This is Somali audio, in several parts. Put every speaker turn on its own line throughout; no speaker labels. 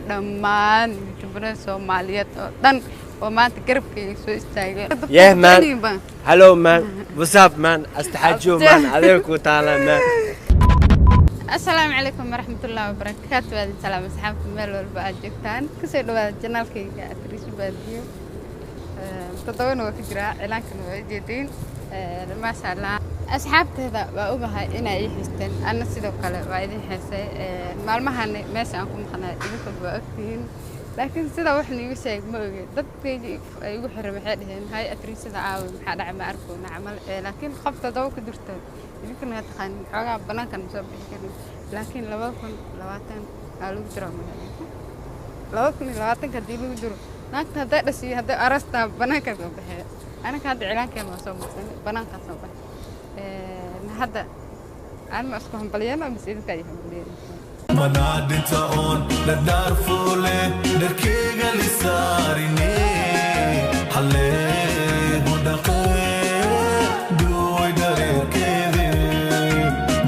Dhammaan youtuberada Soomaaliyeed oo dhan oo maanta garabkayga soo istaagay.
Yeah, man. Hello, man. What's up, man? Astaxajo, man. Adeeg ku taala, man.
Asalaamu calaykum waraxmatullaahi wabarakaatu. Waadin salaam asxaabta meel walba aad joogtaan. Kusoo dhawaada janaalkayga Atriisho Baadiyo. Toddobana waa ku jiraa, cilaankana waa ujeediin. Maasha Allah, asxaabteeda waa ogahay inay ii xiisteen, anna sidoo kale waa idin xiisay. Maalmahan meesha aan ku maqnay idinkood waa ogtihiin, laakiin sida wax niigu sheeg ma ogi. Dadkayga ay igu xiran waxay dhaheen: "Hay Atriishada caawi, maxaa dhacay? Ma arkoona camal." Laakiin qof toddoba ku jirta idinkuna waa taqaanin, xoogaa banaankan ma soo bixi karin. Laakiin 2020 aa lagu jiraa, magaalada 2020-ka haddii lagu jiro, naagta hadday dhashiyo hadday arastaa banaankaa soo baxee. Anaka hadda cilaankeena waa soo marsanay, banaankaa soo baxay. Hadda aan ma isku hambalyeeno mise idinkaa ii hambalyeeno?
Manaadinta oon dhadhaar fuule dharkeyga lisaarine halleegu dhaqee duway dhareerkeede.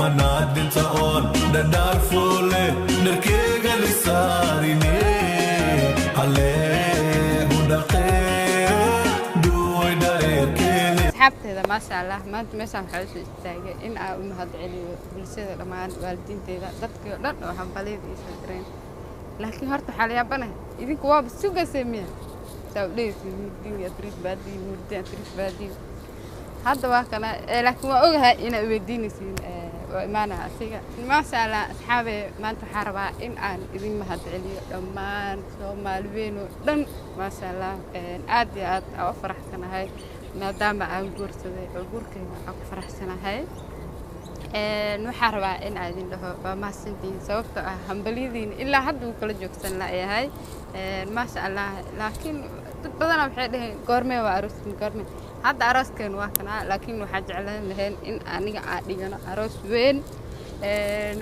Manaadinta oon dhadhaar fuule dharkeyga lisaarine halleegu dhaqee duway dhareerkeede.
Asxaabteeda, maasha Allah, maanta meeshaan waxaa usoo istaagay in aan u mahad celiyo bulshada dhammaan, waalidiinteeda, dadkii oo dhan oo hambalyada ii soo direen. Laakiin horta waxaa la yaabanahay, idinku waaba sugaysay miya saa u dhehaysa Nuurdiin iyo Atriis Baadiyo, Nuurdiin Atriis Baadiyo. Hadda waa kana, laakiin waa ogahay inaa iweydiinaysiin, waa imaanaya asiga. Maasha Allah, asxaabe, maanta waxaa rabaa in aan idin mahad celiyo dhammaan Soomaali weyn oo dhan. Maasha Allah, aad iyo aad aan u faraxsanahay maadaama aan guursaday oo guurkayga aan ku faraxsanahay. Waxaa rabaa in aan idin dhaho waa mahadsantihiin, sababtoo ah hambalyadiina ilaa hadda wuu kala joogsan la'yahay. Maasha Allah, laakiin dad badanaa waxay dhaheen: "Goormee waa arooskin? Goormee?" Hadda arooskeen waa kanaa, laakiin waxaa jeclaan lahayn in aniga aan dhigano aroos weyn.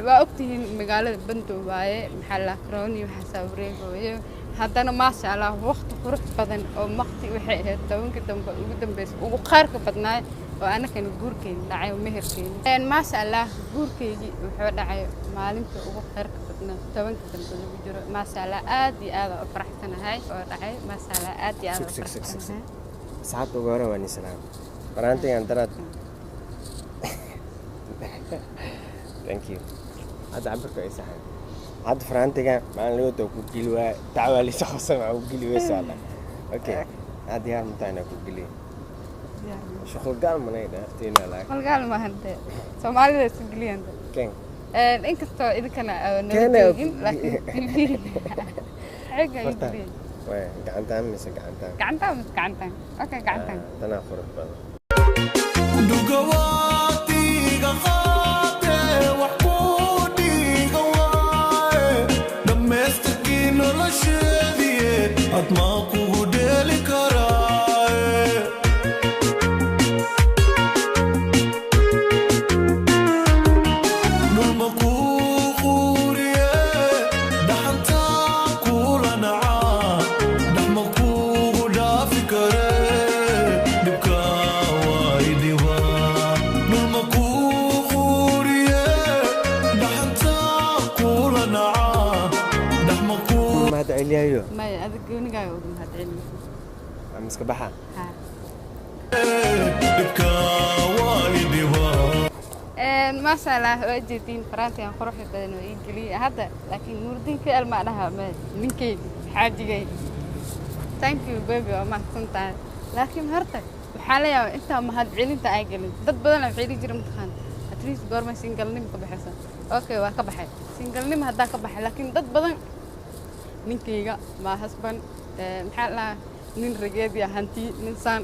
Waa ogtihiin magaalada bandow waaye, maxaa la corona waxaasaa wareegooyo. Haddana maasha Allah, waqti qurux badan oo waqti waxay ahayd 10-ka dambe ugu dambeysay ugu khayrka badnaay oo anakana guurkeyni dhacay oo meherkeyni. Maasha Allah, guurkeygii wuxuu dhacay maalinta ugu khayrka badnaa, 10-ka dambe lagu jiro. Maasha Allah, aad iyo aad aan u faraxsanahay oo dhacay. Maasha Allah, aad iyo aad aan u
Sug, sug, sug, sug.
faraxsanahay.
Asxaabta, ugu hore waan islaam. Faraantigan daraad. Thank you. Hadda cabirka ay saxan. Hadda faraantigan maalin laga ku geli waay. Dacwaa liisa qabsan waxaa ku geli weysaa la. Okay. Hadda diyaar ma tahay inaa ku geliyo? Shuqul gaal manay dhaafteena laag.
Malgaal maahan dee, Soomaalida isu geliyaan dee.
Ken.
Inkastoo idinkana nala
Keena
joogin, laakiin xooga ay
Horta.
geliyeen.
Waay gacantaan mise gacantaan?
Gacantaan mise gacantaan? Okay, gacantaan.
Tanaa qurux badan.
Dhugawaatiga qaatee wax kuu dhiiga waaye dhammaystirkii nolosheediye admaa kugu dheeli karaaye. Dhulma kuu quuriye dhaxantaa kula nacaa dhaxma kuugu dhaafi kare dhibkaa waa idhibaa. Dhulma kuu quuriye dhaxantaa kula nacaa dhaxma kuu
Mahad celiyayo.
Maya, adig goonigaaga ugu mahad celinaysa.
Ama iska baxa.
Ha.
Dhibkaa waa idhibaa.
Maasha Allah, waa jeediin faraantigan quruxda badan oo ii geliyay hadda. Laakiin Nuurdiin KL ma dhaha ma ninkeyga xaajigayga. Thank you, baby, waa mahadsan tahay. Laakiin horta waxaa la yaabaa intaa mahad celinta ay gelin, dad badan waxay dhihi jireen: "Mataqaan at least goorma singalnimo ka baxaysa?" Okay, waa ka baxay singalnimo haddaa ka baxay, laakiin dad badan ninkeyga ma husband, maxaa la dhahaa, nin rageed iyo hanti nin saan.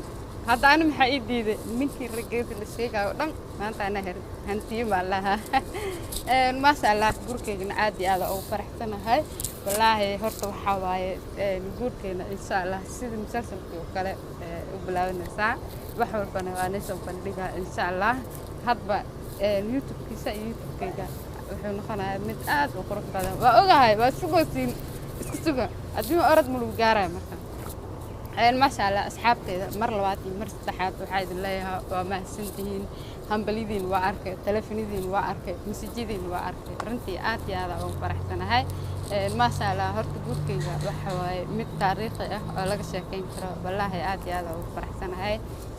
Hadda ani maxaa ii diiday ninkii rageedi la sheegayo o dhan? Maanta ana her hantiye baan lahaa. Maasha Allah, guurkeygana aad iyo aad ugu faraxsanahay wallaahi. Horta waxaa waaye guurkeena insha Allah sida musalsalkii oo kale u bilaabanaysaa, wax walbana waa naysoo bandhigaa insha Allah. Hadba YouTube-kiisa iyo YouTube-keyga wuxuu noqonayaa mid aad u qurux badan. Waa ogahay, waa sugaysiin, iska suga, adduun orod ma lagu gaaraya marka. Maasha Allah, asxaabteeda, mar labaad iyo mar saddexaad waxaa idin leeyahay waa mahadsantihiin. Hambalyadiin waa arkay, taleefanadiin waa arkay, masajadiin waa arkay. Runtii aad iyo aad aan ugu faraxsanahay. Maasha Allah, horta guurkayga waxa waaye mid taariikhi ah oo laga sheekeyn karo. Wallaahi aad iyo aad ugu faraxsanahay.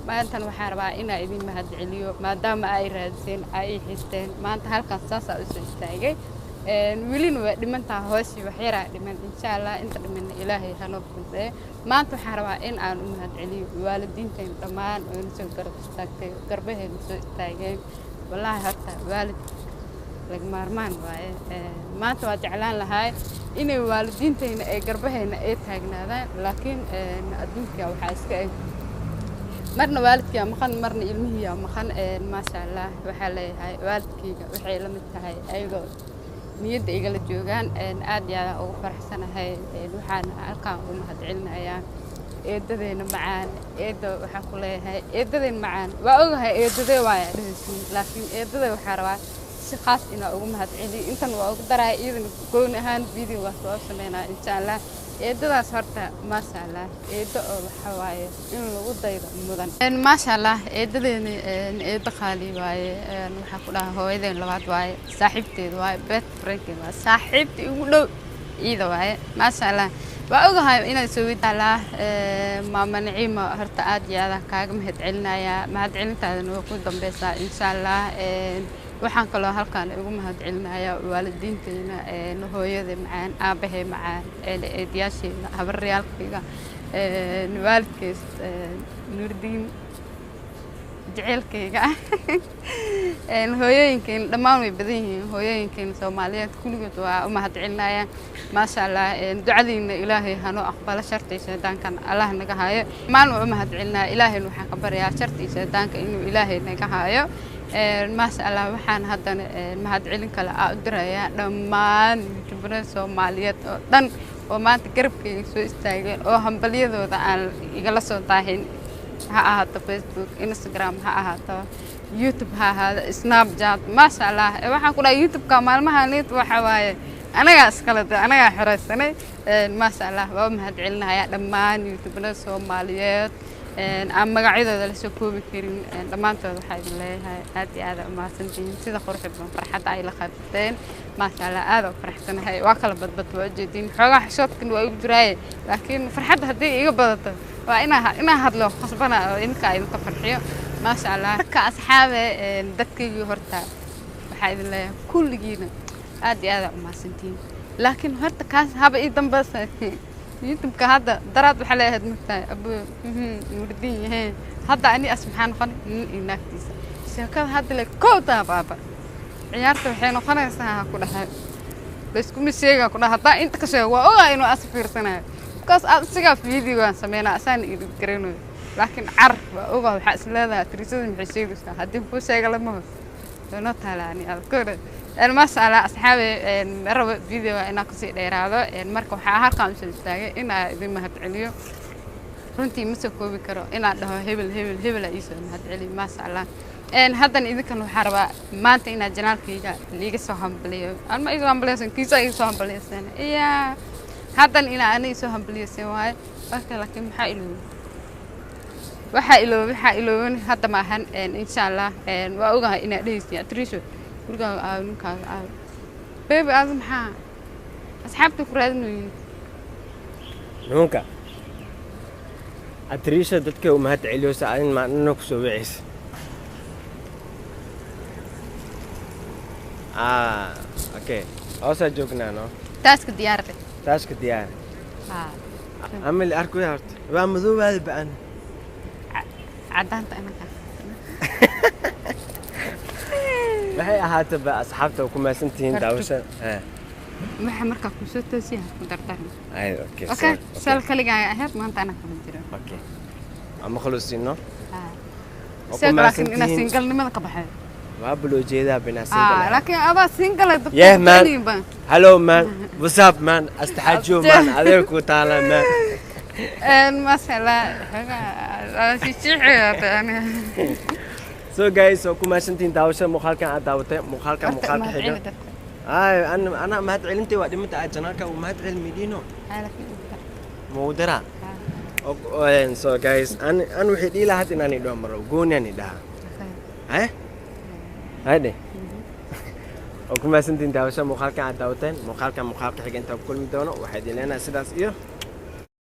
Maantan waxaan rabaa inaa idin mahadceliyo maadaama ay raadiseen, ay ii xiisteen. Maanta halkan saasaa usoo istaagay. Welina waa dhimantaa hooshii, wax yaraa dhiman. Insha Allah inta dhimanna Ilaahay hanoo fududeeyo. Maanta waxaan rabaa in aan u mahadceliyo waalidiinteen dhammaan oo na soo garab istaagtay, garbaheena soo istaageen. Wallaahi horta waalid laga maarmaan waaye. Maanta waa jeclaan lahay inay waalidiinteyna ay garbaheena ay taagnaadaan, laakiin adduunka waxaa iska eg marna waalidkiyaa maqan, marna ilmihiyaa maqan. Maasha Allah, waxaa leeyahay waalidkayga waxay la mid tahay ayagoo niyadda igala joogaan. Aad iyo aad ugu faraxsanahay. Waxaan halkaan ugu mahadcelinayaa eedadeena macaan. Eedda waxaan ku leeyahay eedadeen macaan, waa ogahay eedadee waaya dhehaysiin, laakiin eedada waxaa rabaa si khaas inaa ugu mahadceliyo. Intan waa ugu daraya, iyadana gooni ahaan videogaas waa u sameynaa insha Allah. Eedadaas horta maasha Allah, eeddo oo waxa waaye in lagu daydo mudan. Maasha Allah, eedadeeni eeddo qaali waaye. Waxaa ku dhahaa hooyadeen labaad waaye, saaxiibteed waaye, best friendkeed waaye, saaxiibta igu dhow iida waaye. Maasha Allah, waa ogahay inay soo weydiin. Maama Naciima, horta aad iyo aadaan kaaga mahadcelinayaa, mahadcelintaadana waa ku dambeysaa insha Allah. Waxaan kaloo halkaan ugu mahadcelinayaa waalidiinteyna, hooyada macaan, aabbahay macaan, eedayaasheyda, habaryaalkayga, waalidkeys Nuurdiin jaceylkayga, hooyooyinkeena dhammaan way badan yihiin. Hooyooyinkeena Soomaaliyeed kulligood waa u mahadcelinaya. Maasha Allah, ducadiina Ilaahay hanoo aqbalo, sharta iyo shaydaankan Allah naga hayo. Dhammaan waa u mahadcelinaya. Ilaahayna waxaan ka baryaa sharta iyo shaydaanka inuu Ilaahay naga hayo. Maasha Allah, waxaan haddana mahadcelin kale aa u dirayaa dhammaan youtuberada Soomaaliyeed oo dhan oo maanta garabkayga soo istaageen oo hambalyadooda aan igala soo daahin, ha ahaato Facebook, Instagram, ha ahaato YouTube, ha ahaado Snapchat. Maasha Allah, waxaan ku dhahay YouTube-ka maalmaha nit waxa waaye anagaa iskale de, anagaa xoreysanay. Maasha Allah, waa u mahadcelinayaa dhammaan youtuberada Soomaaliyeed aan magacyadooda la soo koobi karin. Dhammaantood waxaa idin leeyahay aad iyo aad u mahadsantihiin sida quruxda badan farxadda ay la qaybsateen. Maasha Allah, aad u faraxsanahay. Waa kala badbad, waa ujeediin, xoogaa xishoodkan waa igu jiraaye, laakiin farxadda haddii iga badato waa inaa hadlo khasbana oo idinka idinka farxiyo. Maasha Allah, marka asxaabe, dadkaygii horta waxaa idin leeyahay kulligiina aad iyo aad u mahadsantihiin. Laakiin horta kaas haba ii dambeysa YouTube-ka hadda daraad waxaa leeyahay martahay abu Nuurdiin yahay. Hadda ani as maxaa noqon nin iyo naagtiisa sheekada hadda le kowtaa baaba ciyaarta waxay noqonaysaa ha ku dhahay layskuma sheegaa ku dhaha. Haddaa inta ka sheego waa ogaa inuu as fiirsanayo because aad isigaa videogaan sameynaa asaan idin garanayo, laakiin car waa ogaa waxaa is leedahay tiriisada maxay sheegaysaa haddii kuu sheega lama noo taalaani aad. Maasha Allah, asxaabe, ma rabo videoga inaan kusii dheeraado. Marka waxaa halkaan usoo istaagay inaa idin mahadceliyo. Runtii ma soo koobi karo inaan dhaho hebel hebel hebel aa iisoo mahadceliyo. Maasha Allah, haddana idinkan waxaa rabaa maanta inaad channelkayga liiga soo hambaliyo. Anma iisoo hambaliyaysan, kiisa iisoo hambaliyaysan iya haddana inaa ana iisoo hambaliyaysan waaye. Marka laakiin maxaa iloobay? Waxaa iloobay, waxaa ilooban hadda ma ahan. Insha Allah, waa ogahay inaad dhehaysiin atrisho gurigaaga aawo, ninkaaga aawo, baby aadu maxaa asxaabta ku raadinayin.
Nimanka atriisha dadka u mahad celiyoosa adin maalina kusoo wicaysa. Ah, okay, hoosaa joognaa no.
Taaska diyaarade.
Taaska diyaar. Amil arkuya horta waa madoobaada ba'an.
Caddaanta inanka.
Maxay ahaataba asxaabta ku mahadsantihiin daawasha.
Waxa markaa kusoo toosiya ku dardaran.
Ay, okay.
Okay, sal kaligaaga ahayd maanta anaa kama jiro.
Okay, ama khulusiino.
Sheeg laakiin inaa singalnimada ka baxay.
Waa baloo jeedaa binaa single.
Laakiin adaa single dadka.
Yeah man, hello man, what's up man, astaxajo man, adeeg ku taala man.
Maasha Allah.
So guys, oo ku mahadsantihiin daawashada muuqaalkan aad daawatay. Muuqaalkan muuqaalka xiga ay ana mahad celintay waa dhimanta aad channelka uu mahad celmidino mawdara. So guys, an wixii dhihi lahaa hadda inaan idhaho maro gooni aan idhaha. Haye, hayde. Oo ku mahadsantihiin daawasho muuqaalkan aad daawateen. Muuqaalkan muuqaalka xiga intaan ku kulmi doono, waxaa idin leenahay sidaas iyo